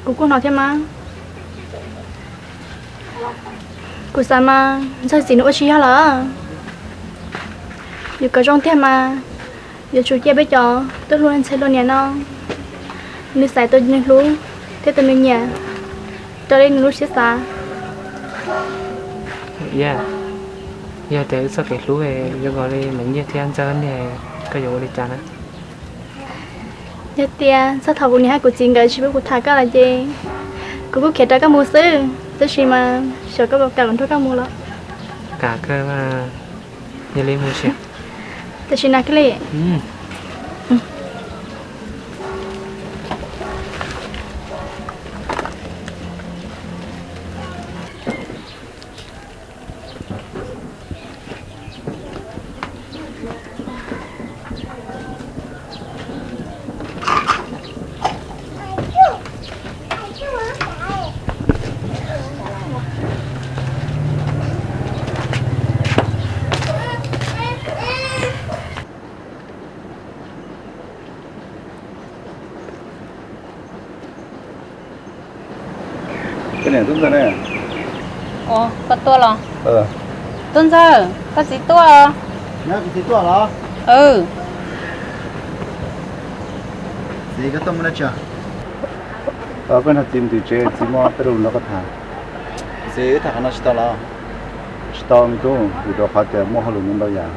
Kuv kuj hnov thiab mas. Kuv xav mas Ntxawg txiv nws ua tsis yog lawm. Yuav kom zoo tiag mas yuav tsum cia peb cov tuaj hlub ntxhais hluas niam no, nws xaiv tus nws hlub thiab tus nws nyiam raws li nws lub siab xav. Yog tias wb txoj kev hlub zoo nkaus li Maiv Nyiaj thiab Ntxawg ne, koj yuav ua li cas na? Yog tias txog thaum kuv niam thiab kuv txiv nkawd tsis pub kuv tham koj lawm ces kuv kuj khiav rau koj mus xwb, tab sis mas xyov koj puas kam kuv nrog koj mus los. Kam kawg, yog li mus sim. Tam sim no kawg li. Koj niam Tub Ntxawg ne? Koj tuaj los? Tub Ntxawg, koj txiv tuaj. Kuv txiv tuaj los? Txiv, koj tuaj muaj dab tsi? Koj nrog txiv mus tim tsev, txiv muaj tej lus nrog koj tham. Txiv, wb tham qhov no tsis tau los? Tsis tau me tub, vim rau qhov tias muaj hauj lwm ntau yam.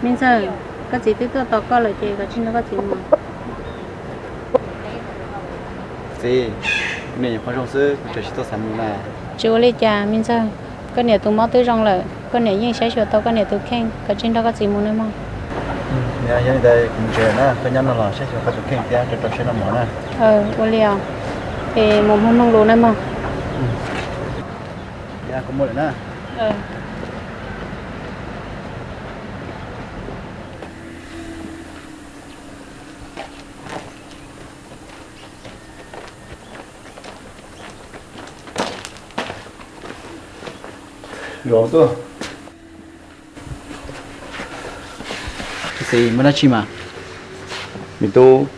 Me Ntxawg, koj txiv twb tuaj tos koj lawm ces koj tsis nrog koj txiv mus. Txiv, kuv niam nyuam qhuav zoo xwb, kuv tseem tsis tau xav mus na. Tsis ua li cas me Ntxawg, koj niam tus mob twb zoo lawm, koj niam yeej saib xyuas tau koj niam tus kheej, koj tsis nrog koj txiv mus nawb mog. Yog li ntawd kuv mus tsev na, koj nyob no los saib xyuas koj tus kheej thiab rau rau siab noj mov na. Ua li os, es mus mloog mloog lus nawb mog. Kuv mus lawm na. Txiv, muaj dab tsi mas? Me tub,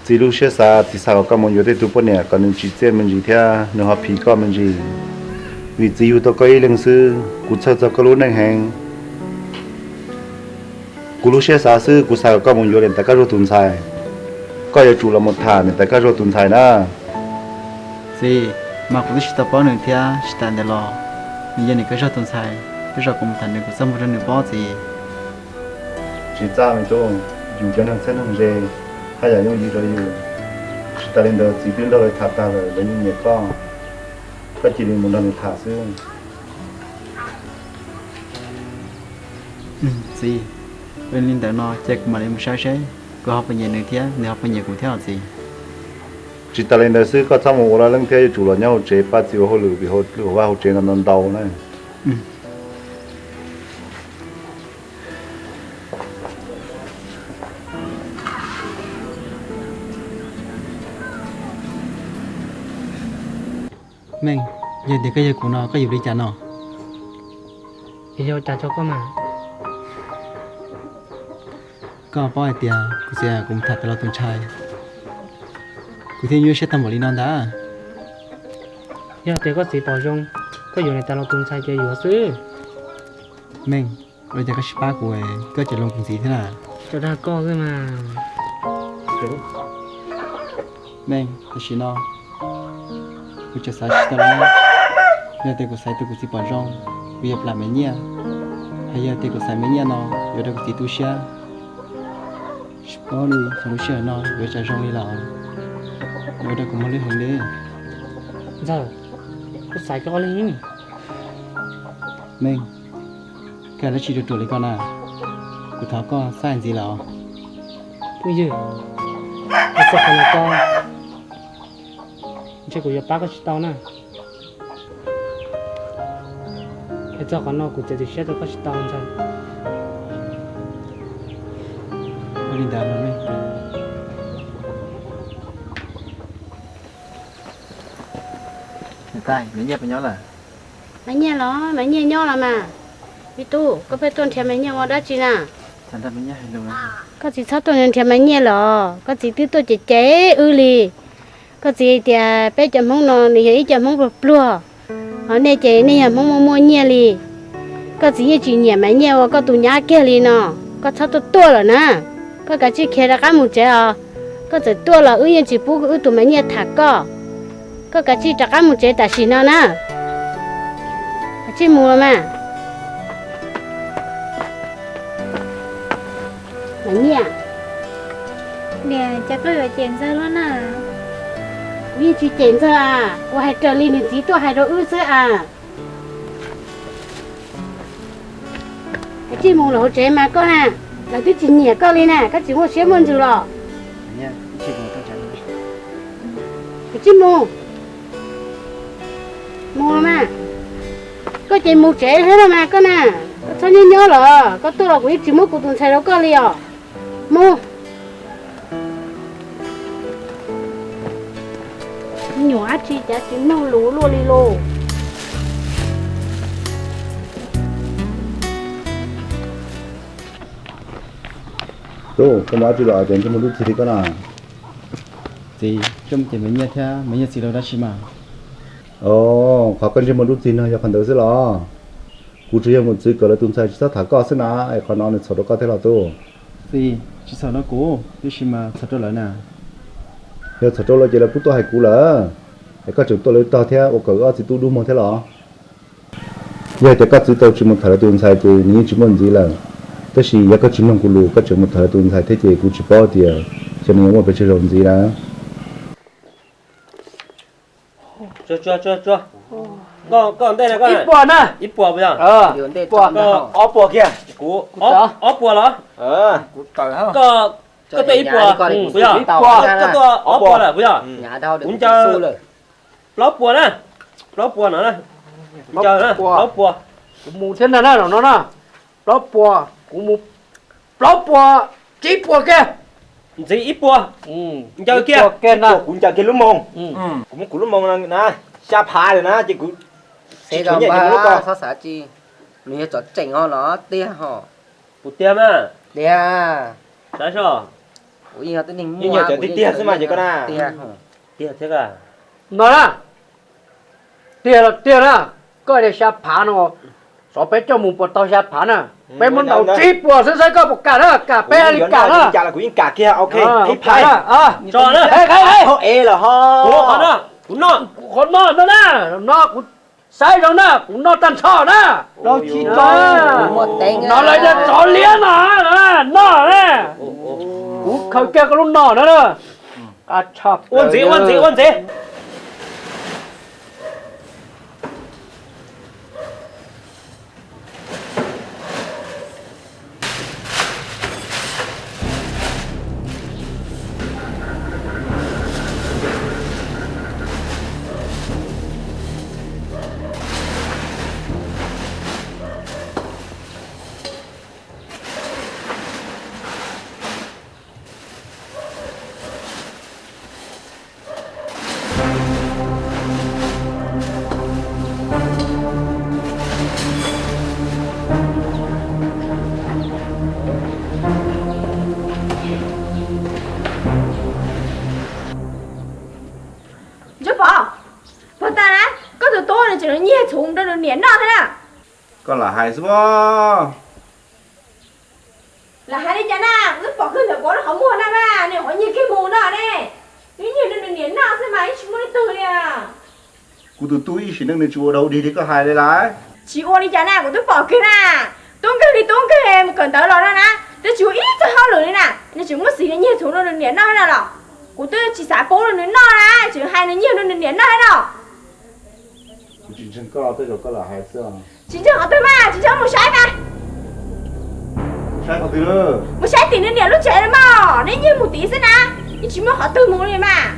txiv lub siab xav, txiv xav kom koj mus yuav tej tug poj niam kom nws tsim txiaj me ntsis thiab nws ho phim koj me ntsis. Vim txiv yug tau koj ib leeg xwb, kuv txhawj txog koj lub neej heev. Kuv lub siab xav xwb, kuv xav kom koj mus yuav niam tais Kab Zuag tus ntxhais. Koj yuav tsum los mus tham niam tais Kab Zuag tus ntxhais na. Txiv, mas kuv twb tsis tau paub nws thiab, tsis tas ntawd los nws yog niam Kab Zuag tus ntxhais, tej zaum kuv mus tham nws kuv txaj muag rau nws paub txiv. Tsis txaj me tub, yus cov neeg txheeb neeg ze haj yam yooj yim rau yus. Tsis tas li ntawd txiv twb nrog lawv tham tag lawm, lawv yeej nyiam koj. Koj cia li mus nrog nws tham xwb. Txiv, ua li ntawd no ces kuv mam li mus saib seb kuv ho puas nyiam nws thiab nws ho puas nyiam kuv thiab os txiv. Tsis tas li ntawd xwb, koj txhob mus ua laj leej thiab, yuav tsum los nyob hauv tsev pab txiv ua hauj lwm vim hauj lwm hauv vaj hauv tsev no ntau na. Meej, yog tias koj yog kuv no koj yuav ua li cas no? Es yog ua cas tso koj mas? Koj paub hais tias kuv txiv kuv mus tham tais laus tus ntxhais, kuv thiaj nyuaj siab tag npaum li no ntag. Yog tias koj txiv pom zoo, koj yuav niam tais laus tus ntxhais ces yuav xwb. Meej, ua li cas koj tsis pab kuv, koj tseem loo kuv ntxiv thiab na? Tsuas dag koj xwb mas. Meej, tam sim no kuv tseem xav tsis tau li. Yog tias kuv xaiv tus kuv txiv pom zoo, kuv yuav plam Me Nyiaj, hos yog tias kuv xaiv Me Nyiaj no yuav rau kuv txiv tu siab. Tsis paub li xyov lub sij hawm no yuav ua cas zoo li lawm, yuav ua rau kuv muaj lwj heev li. Ntxawg, kuv xaiv koj li. Meej, koj hais dab tsi ruam ruam li koj na? Kuv thov koj txhob hais ntxiv lawm os. Phooj ywg, txog qhov no koj, ntshe kuv yuav pab koj tsis tau na. Es txog qhov no kuv txiav txim siab rau koj tsis tau Ntxawg. Ua li ntawd los Meej. Niam tais, Me Nyiaj puas nyob lawm? Me Nyiaj los, Me Nyiaj nyob los mas. Me tub, koj pheej tuaj nrhiav Me Nyiaj ua dab tsi na? Koj txiv txhob tuaj nrhiav Me Nyiaj los, koj txiv twb tuaj cem cem wb li. Koj txiv tias peb cov Hmoob no nws yog ib co Hmoob pluag pluag, ho nej ces nej yog Hmoob muaj muaj nyiaj li. Koj txiv yeej tsis nyiam Maiv Nyiaj ua koj tus nyab kiag li no, koj txhob tuaj tuaj lawm na. Koj kav tsij khiav rov qab mus tsev os. Koj txawm tuaj los wb yeej tsis pub wb tus Maiv Nyiaj tham koj. Koj kav tsij rov qab mus tsev tam sim no na. Kav tsij mus los mas. Maiv Nyiaj, niam, cas koj yuav cem Ntxawg luaj na? Kuv yeej tsis cem Ntxawg a, kuv hais raws li nws txiv tuaj hais rau wb xwb a. Kav tsij mus lawm hauv tsev mas koj na, lawv twb tsis nyiam koj li na, koj tsis muaj siab muaj ntsws los. Kav tsij mus, mus mas. Koj ces mus tsev thiab no mas koj na, koj txhob nyob nyob lawm, koj tuaj los kuv yeej tsis muab kuv tus ntxhais rau koj li os. Mus. Nyuam dab tsi cas tsis mloog lus luaj li lauj. Tub, koj mus dab tsi los ces ntsej muag dub txig li koj na? Txiv, coj mus cem Maiv Nyiaj thiab Maiv Nyiaj txiv lawv dab tsi mas? Os, qhov koj ntsej muag dub txig no yog qhov ntawd xwb los? Kuv tsuas yog mus txwv kom lawv tus ntxhais tsis txhob tham koj xwb na, es qhov no nws txhaum rau koj thiab los tub? Txiv, tsis txhaum rau kuv, tiam sis mas txhaum rau lawv na. Yog txhaum rau lawv ces lawv kuj tuaj hais kuv lawm, es koj tseem tuaj lawv tog thiab ua kom wb ob txiv tub dub muag thiab los? Yog hais tias koj txiv tau tsis mus tham lawv tus ntxhais ces nws yeej tsis muaj ntxiv lawm. Tab sis yog koj tsis mloog kuv lus, koj tseem mus tham lawv tus ntxhais thiab ces kuv tsis paub tias xyov nws yuav muaj pes tsawg zaus ntxiv na. Koj ntej na, ib puas na. Ib puas puas yog? Ob puas kiag. Kuv ob puas los? Koj tuaj ib puas puas yog? Koj tuaj ob puas lawm puas yog? Kuv ncaws plaub puas na. Plaub puas no na. Ncaws na, plaub puas. Kuv mus thiab ntag na, no na. Plaub puas, kuv mus plaub puas, tsib puas kiag. Ntxiv ib puas. Ncaws kiag. Kuv ncaws kiag lub moos. Kuv muab kuv lub moos na, xya phav lawm na ces kuv xev zoo npawg lub ko. Txhob xav tsis, nws yog cov tseem ho los tiag ho. Kuv tiag mas. Tiag. Saib soj. Kuv yeej yog tib neeg muaj, kuv yeej tiag xwb mas ces koj na. Tiag. Tiag thiab a. No na. Tiag los tiag na. Koj hais tias xya phav no, xyov peb coj mus puas tau xya phav na. Peb muab ntaus tsib puas xwb saib koj puas kam na, kam peb hais li kam na. Kuv yeej kam kiag, ok. Ib phav. Tso na. Qhov no, kuv noj, no na, no kuv saib zoo na, kuv noj tag nrho na. No lawv yog tsov liab no, noj na. Kuv khaws kiag koj lub no na. Ua ntxiv, ua ntxiv, ua ntxiv. Ntsuag Pov, pog tas na, koj tus tub nws tseem nyiag txhuv rau nws niam noj thiab na. Koj lam hais xwb. Lam hais li cas na, kuv twb pom kawg ntawm kuv lub qhov muag na, nws qhov nyiag kiag mus no ne. Nws nyiag rau nws niam noj xwb mas yeej tsis muaj leej twg li. Kuv tus tub ib sim neej nws tsis ua dog dig li koj hais li lawm. Tsis ua li cas na, kuv twb pom kiag na. Tub nkeeg li tub nkeeg mus kawm ntawv los no na, twb tsis ua ib txoj hauj lwm li na, nws tseem muab xiv nyiag txhuv rau nws niam noj thiab no los. Kuv twb tsis xav pub rau nws noj na, tseem hais nws nyiag rau nws niam noj thiab no. Kuv tsis ntseeg koj, tej zaum koj lam hais xwb. Tsis ntseeg qhov twg mas tsis ntseeg mus saib mas. Mus saib qhov twg? Mus saib tim nws niam lub tsev los mas, neb nyiag mus tid xwb na, yeej tsis muaj qhov twg mus li mas.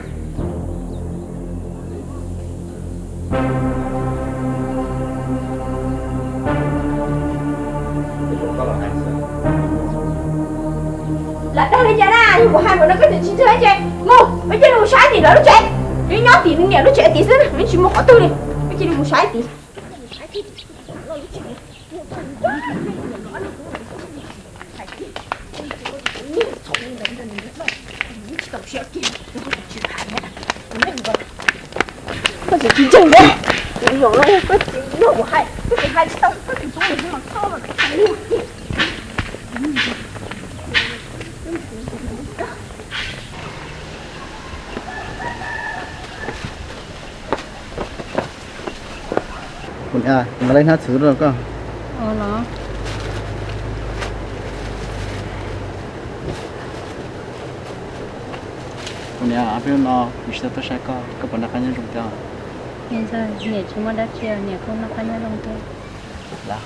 Lam dag li cas na, yog kuv hais npaum no koj tseem tsis ntseeg ces mus, peb cia li mus saib tim lawv lub tsev. Nws nyob tim nws niam lub tsev tid xwb, nws tsis mus qhov twg li, peb cia li mus saib tid. Koj tsis ntseeg ne, kuv yog los koj tsis yog kuv hais, koj tsis hais tsis tau, koj tsis tau los txhob los. Kuv niam, kuv nqa lub hnab txhuv rau koj. Kuv niam, ob peb hnub no kuv tsis tau tuaj saib koj, koj puas noj qab nyob zoo thiab? Niam tsis muaj dab tsi, niam kuj noj qab nyob zoo thiab.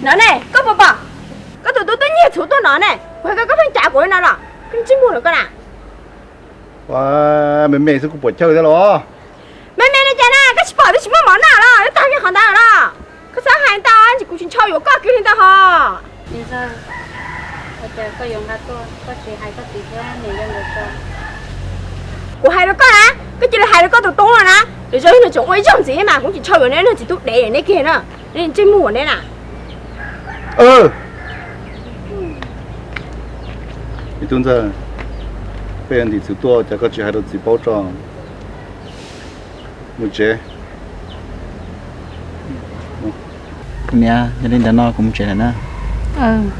No ne, koj puas pom? Koj tus tub twb nyiag txhuv tuaj no ne, kuv hais koj, koj pheej cav kuv li no los? Koj ntsej muag lawm koj na. Me me xwb kuj puas chawj thiab los? Me me li cas na, koj tsis pom twb tsis muaj mov noj los, twb tag kiag qhov ntawd los? Koj txhob hais ntau, kuv tsis ntshaw yuav koj kiag li ntawd hos. Kuv hais rau koj na, koj cia li hais rau koj tus tub no na, lwm zaus nws tseem ua ib zaug ntxiv mas kuv tsis ntshaw yuav neb niag txiv tub dev neb kiag na, neb ntsej muag neb na. Me tub ntxawg, peb yuav ntim txhuv tuaj, cas koj tsis hais rau txiv paub tso? Mus tsev. Niam, yog li ntawd no kuv mus tsev lawm na.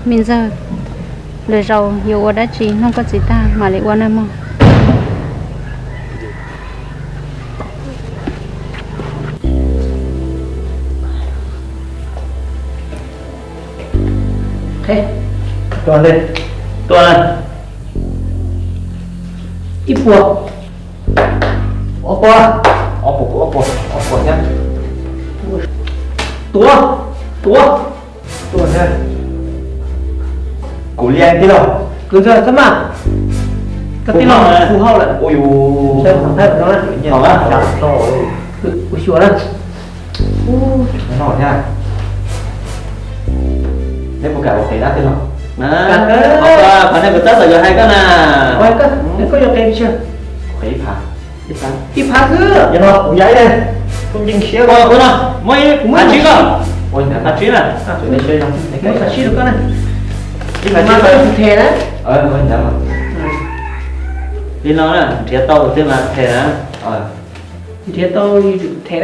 Me ntxawg, lwm zaus yuav ua dab tsi nug koj txiv tag mam li ua na mog. Tuaj, tuaj, ib puas, ob puas, ob puas, ob puas, ob puas thiab. Tuav, tuav, tuaj thiab. Kuv li tij laug, kuv ntxawg txhob maj, koj tij laug hu hauj lawm. Ua yus, ua xyuas na. Neb puas kam ua qhev dab tij laug? Qhov no kuv tab tom yuav hais koj na. Koj yuav qhev pes tsawg? Qhev ib phav. Ib phav xwb. Yog no kuv ya ib leeg, kuv ncees siab. Ua no muab ib phav tsib koj. Phav tsib na. Muab phav tsib rau koj na. Ib phav tsib koj them na. Li no na, nrhiav tau thiab mas them na. Nrhiav tau them.